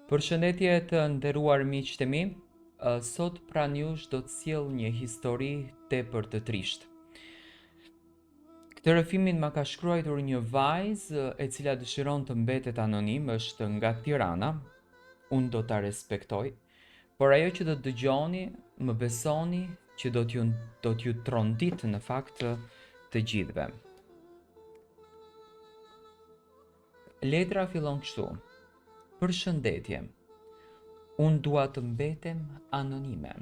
Përshëndetje të nderuar miqtë e mi. Sot pranë jush do të sjell një histori tepër të trishtë. Këtë rrëfimin ma ka shkruajtur një vajzë e cila dëshiron të mbetet anonim, është nga Tirana. Unë do ta respektoj. Por ajo që do të dëgjoni, më besoni që do t'ju do t'ju tronditë në fakt të gjithëve. Letra fillon kështu. Përshëndetje. Unë dua të mbetem anonime.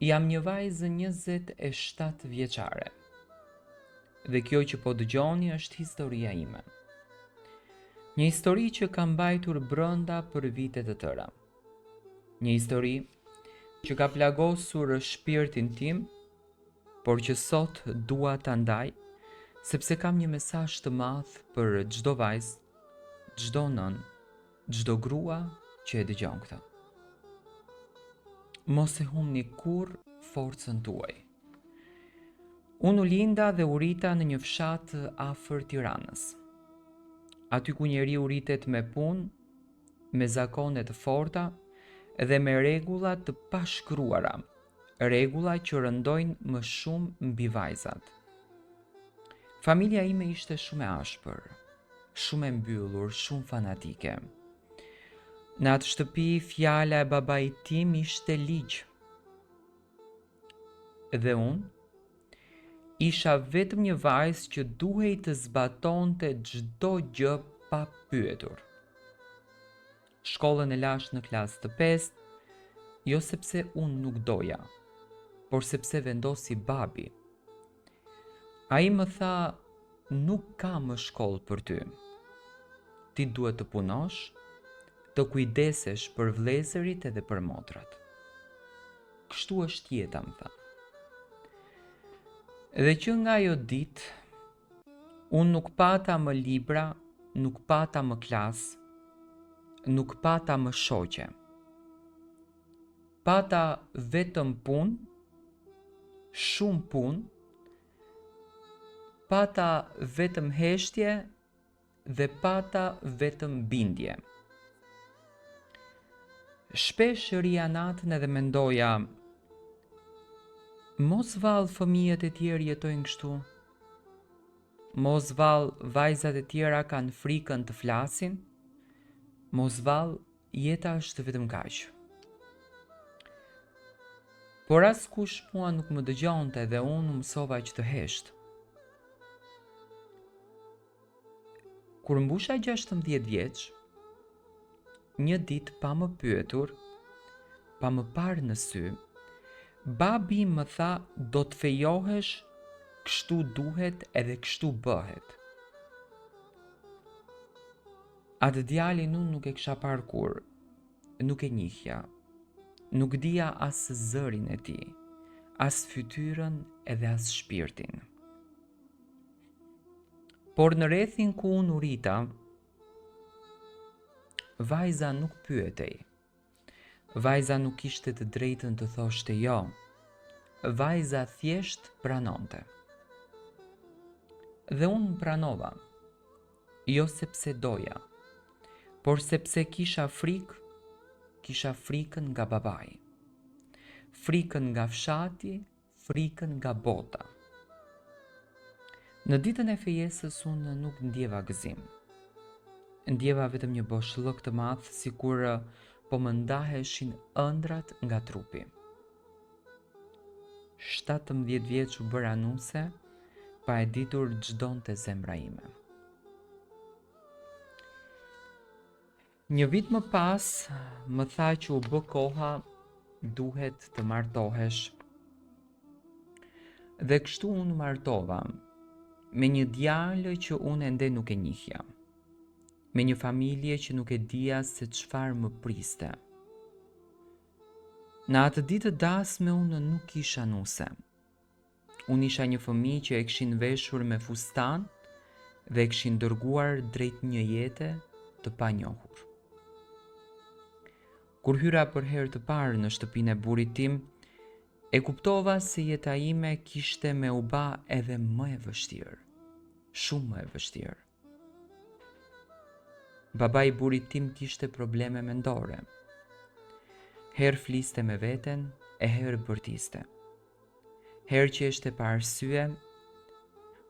Jam një vajzë 27 vjeçare. Dhe kjo që po dëgjoni është historia ime. Një histori që kam mbajtur brenda për vite të tëra. Një histori që ka plagosur shpirtin tim por që sot dua ta ndaj, sepse kam një mesazh të madh për çdo vajzë, çdo nënë, çdo grua që e dëgjon këtë. Mos e humni kurrë forcën tuaj. Unë u linda dhe u rrita në një fshat afër Tiranës. Aty ku njeriu rritet me punë, me zakone të forta dhe me rregulla të pashkruara, rregulla që rëndojnë më shumë mbi vajzat. Familja ime ishte shumë e ashpër, shumë e mbyllur, shumë fanatike. Në atë shtëpi fjala e babait tim ishte ligj. Dhe unë isha vetëm një vajzë që duhej të zbatonte çdo gjë pa pyetur. Shkollën e lashë në klasë të pestë, jo sepse unë nuk doja, por sepse vendosi babi. Ai më tha, nuk ka më shkollë për ty. Ti duhet të punosh, të kujdesesh për vëllezërit edhe për motrat. Kështu është jeta, më tha. Dhe që nga ajo ditë, Unë nuk pata më libra, nuk pata më klasë, nuk pata më shoqe. Pata vetëm punë, shumë punë, pata vetëm heshtje dhe pata vetëm bindje. Shpesh rrija natën edhe mendoja, mos vallë fëmijët e tjerë jetojnë kështu? Mos vallë vajzat e tjera kanë frikën të flasin? Mos vallë jeta është vetëm kaq? Por askush mua nuk më dëgjonte dhe unë u mësova që të hesht. Kur mbusha 16 vjeç, një ditë pa më pyetur, pa më parë në sy, babi më tha do të fejohesh, kështu duhet edhe kështu bëhet. Atë djalin unë nuk e kisha parë kurrë, nuk e njihja, nuk dija as zërin e tij, as fytyrën edhe as shpirtin. Por në rrethin ku unë u rrita, vajza nuk pyetej. Vajza nuk kishte të drejtën të thoshte jo. Vajza thjesht pranonte. Dhe unë pranova. Jo sepse doja, por sepse kisha frikë, kisha frikën nga babai. Frikën nga fshati, frikën nga bota. Në ditën e fejesës unë nuk ndjeva gëzim. Ndjeva vetëm një boshllëk të madh sikur po më ndaheshin ëndrrat nga trupi. 17 vjeç u bëra nuse, pa e ditur ç'donte zemra ime. Një vit më pas, më tha që u bë koha, duhet të martohesh. Dhe kështu unë u martova me një djalë që unë ende nuk e njihja. Me një familje që nuk e dija se çfarë më priste. Në atë ditë dasme unë nuk isha nuse. Unë isha një fëmijë që e kishin veshur me fustan dhe e kishin dërguar drejt një jete të panjohur. Kur hyra për herë të parë në shtëpinë e burrit tim, e kuptova se jeta ime kishte me u ba edhe më e vështirë, shumë më e vështirë. Babai i burrit tim kishte probleme mendore. Herë fliste me veten e herë bërtiste. Herë qeshte pa arsye,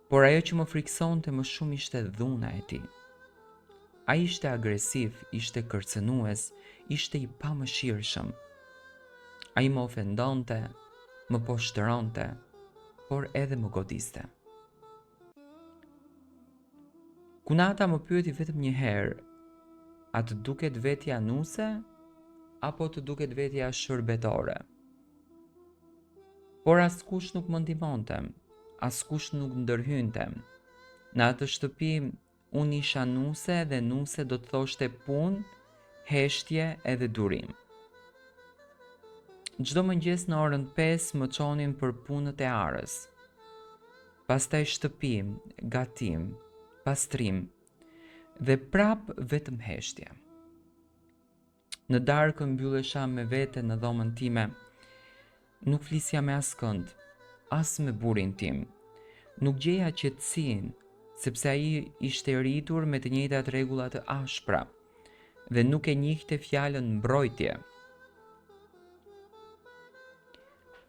por ajo që më frikësonte më shumë ishte dhuna e tij. Ai ishte agresiv, ishte kërcënues, ishte i pamëshirshëm. Ai më ofendonte, më poshtëronte, por edhe më godiste. Kunata më pyeti vetëm një herë, a të duket vetja nuse apo të duket vetja shërbetore? Por askush nuk më ndihmonte, askush nuk ndërhynte. Në atë shtëpi unë isha nuse dhe nuse do të thoshte punë, heshtje edhe durim. Çdo mëngjes në orën 5 më çonin për punët e arës. Pastaj shtëpi, gatim, pastrim dhe prapë vetëm heshtje. Në darkë mbyllesha me vete në dhomën time. Nuk flisja me askënd, as me burrin tim. Nuk gjeja qetësinë, sepse ai ishte rritur me të njëjtat rregulla të ashpra dhe nuk e njihte fjalën mbrojtje.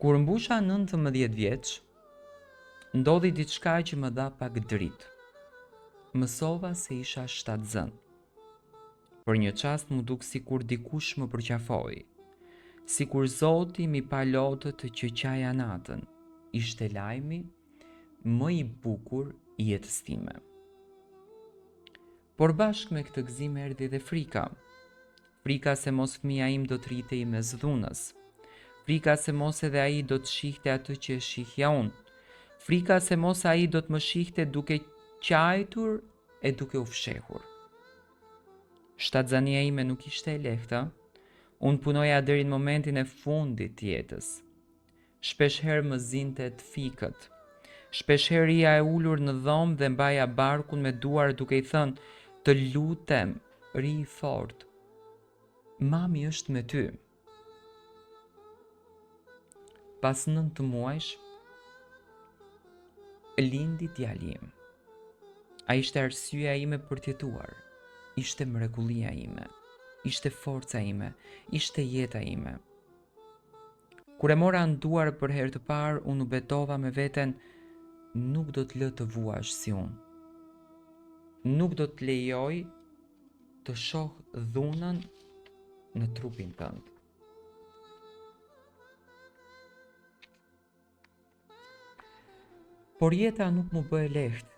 Kur mbusha 19 vjeç, Ndodhi diçka që më dha pak dritë. Mësova se isha shtatzënë. Për një çast m'u duk sikur dikush më përqafoi. Sikur Zoti m'i pa lotët që qaja natën. Ishte lajmi më i bukur i jetës time. Por bashkë me këtë gëzim erdhi dhe frika. Frika se mos fëmija im do të rritej mes dhunës. Frika se mos edhe ai do të shihte atë që e shihja unë. Frika se mos ai do të më shihte duke qajtur e duke u fshehur. Shtatzania ime nuk ishte e lehtë. Unë punoja deri në momentin e fundit të jetës. Shpeshherë më zinte të fikët. Shpeshherë rrija e ulur në dhomë dhe mbaja barkun me duar duke i thënë, të lutem, rri i fortë. Mami është me ty. Pas 9 muajsh, lindi djali im. Ai ishte arsyeja ime për të jetuar. Ishte mrekullia ime. Ishte forca ime. Ishte jeta ime. Kur e mora në duar për herë të parë, unë u betova me veten, nuk do të lë të vuash si unë. Nuk do të lejoj të shoh dhunën në trupin tënd. Por jeta nuk m'u bë e lehtë.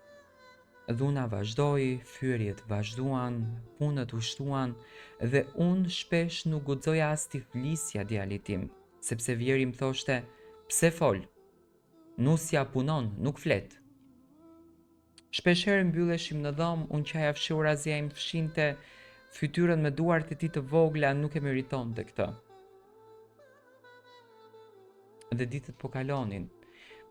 Dhuna vazhdoi, fyerjet vazhduan, punët u shtuan dhe unë shpesh nuk guxoja as t'i flisja djalit tim, sepse vjehrri më thoshte, pse fol? Nusja punon, nuk flet. Shpeshherë mbylleshim në dhomë, unë qaja fshehurazi ai më fshinte fytyrën me duart e tij të vogla, nuk e meritonte këtë. Dhe ditët po kalonin.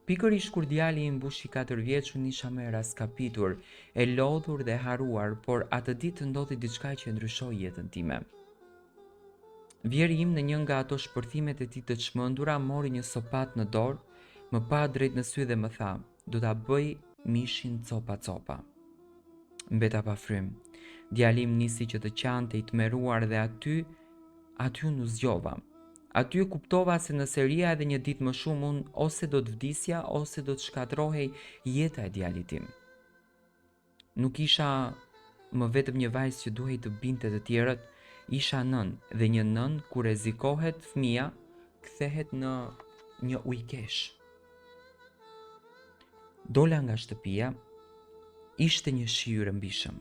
Pikërisht kur djali im mbushi 4 vjeç, unë isha më e rraskapitur, e lodhur dhe e harruar, por atë ditë ndodhi diçka që e ndryshoi jetën time. Vjehrri im në një nga ato shpërthimet e tij të çmendura mori një sopatë në dorë, më pa drejt në sy dhe më tha, do ta bëj mishin copa copa. Mbeta pa frymë. Djali im nisi që të qante i tmerruar dhe aty Aty unë u zgjova. Aty e kuptova se nëse rrija edhe një ditë më shumë unë ose do të vdisja ose do të shkatërrohej jeta e djalit tim. Nuk isha më vetëm një vajzë që duhej të bindte të tjerët, isha nënë dhe një nënë kur rrezikohet fëmija kthehet në një ujkeshë. Dola nga shtëpia, ishte një shi i rrëmbishëm.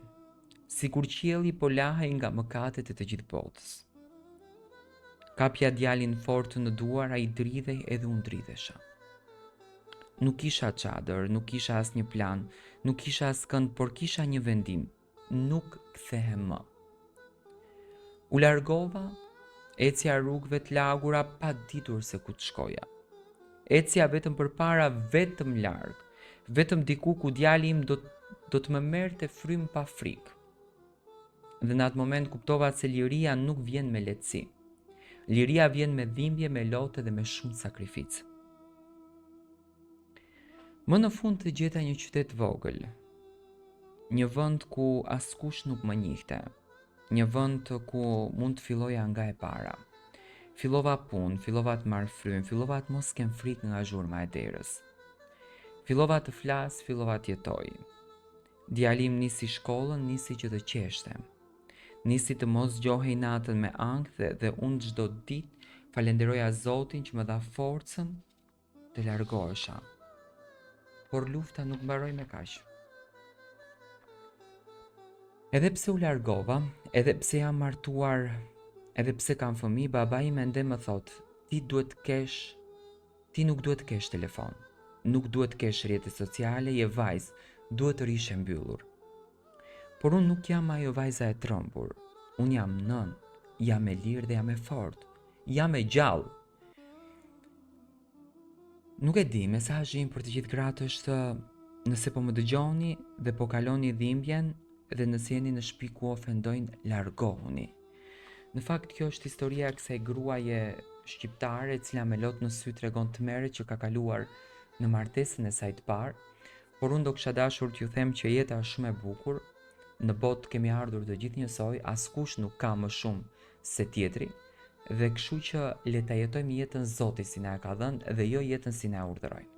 Sikur qielli po lahej nga mëkatet e të gjithë botës. Kapja djalin fort në duar, ai dridhej edhe unë dridhesha. Nuk kisha çadër, nuk kisha asnjë plan, nuk kisha askënd, por kisha një vendim, nuk kthehem më. U largova, ecja rrugëve të lagura pa ditur se ku të shkoja. Ecja vetëm përpara, vetëm larg, vetëm diku ku djali im do do të më merrte frymë pa frikë. Dhe në atë moment kuptova se liria nuk vjen me lehtësi. Liria vjen me dhimbje, me lot dhe me shumë sakrificë. Më në fund të gjeta një qytet të vogël, një vend ku askush nuk më njihte. Një vend ku mund të filloja nga e para. Fillova punë, fillova të marr frymë, fillova të mos kem frikë nga zhurma e derës. Fillova të flas, fillova të jetoj. Djali im nisi shkollën, nisi që të qeshte. Nisi të mos zgjohej natën me ankthe dhe unë çdo ditë falenderoja Zotin që më dha forcën të largohesha. Por lufta nuk mbaroi me kaq. Edhe pse u largova, edhe pse jam martuar, edhe pse kam fëmijë, babai im ende më thotë, ti duhet të kesh Ti nuk duhet të kesh telefon, nuk duhet të kesh rrjete sociale, je vajzë, duhet të rrish e mbyllur. Por unë nuk jam ajo vajza e trembur. Unë jam nënë, jam e lirë dhe jam e fortë. Jam e gjallë. Nuk e di, mesazhi im për të gjithë gratë është nëse po më dëgjoni dhe po kaloni dhimbjen dhe nëse jeni në shtëpi ku ofendojnë, largohuni. Në fakt kjo është historia e kësaj gruaje shqiptare e cila me lot në sy tregon tmerret që ka kaluar në martesën e saj të parë, por unë do kisha dashur t'ju them që jeta është shumë e bukur, në botë kemi ardhur të gjithë njësoj, askush nuk ka më shumë se tjetri, dhe kështu që le ta jetojmë jetën Zoti si na e ka dhënë dhe jo jetën si na e urdhërojnë.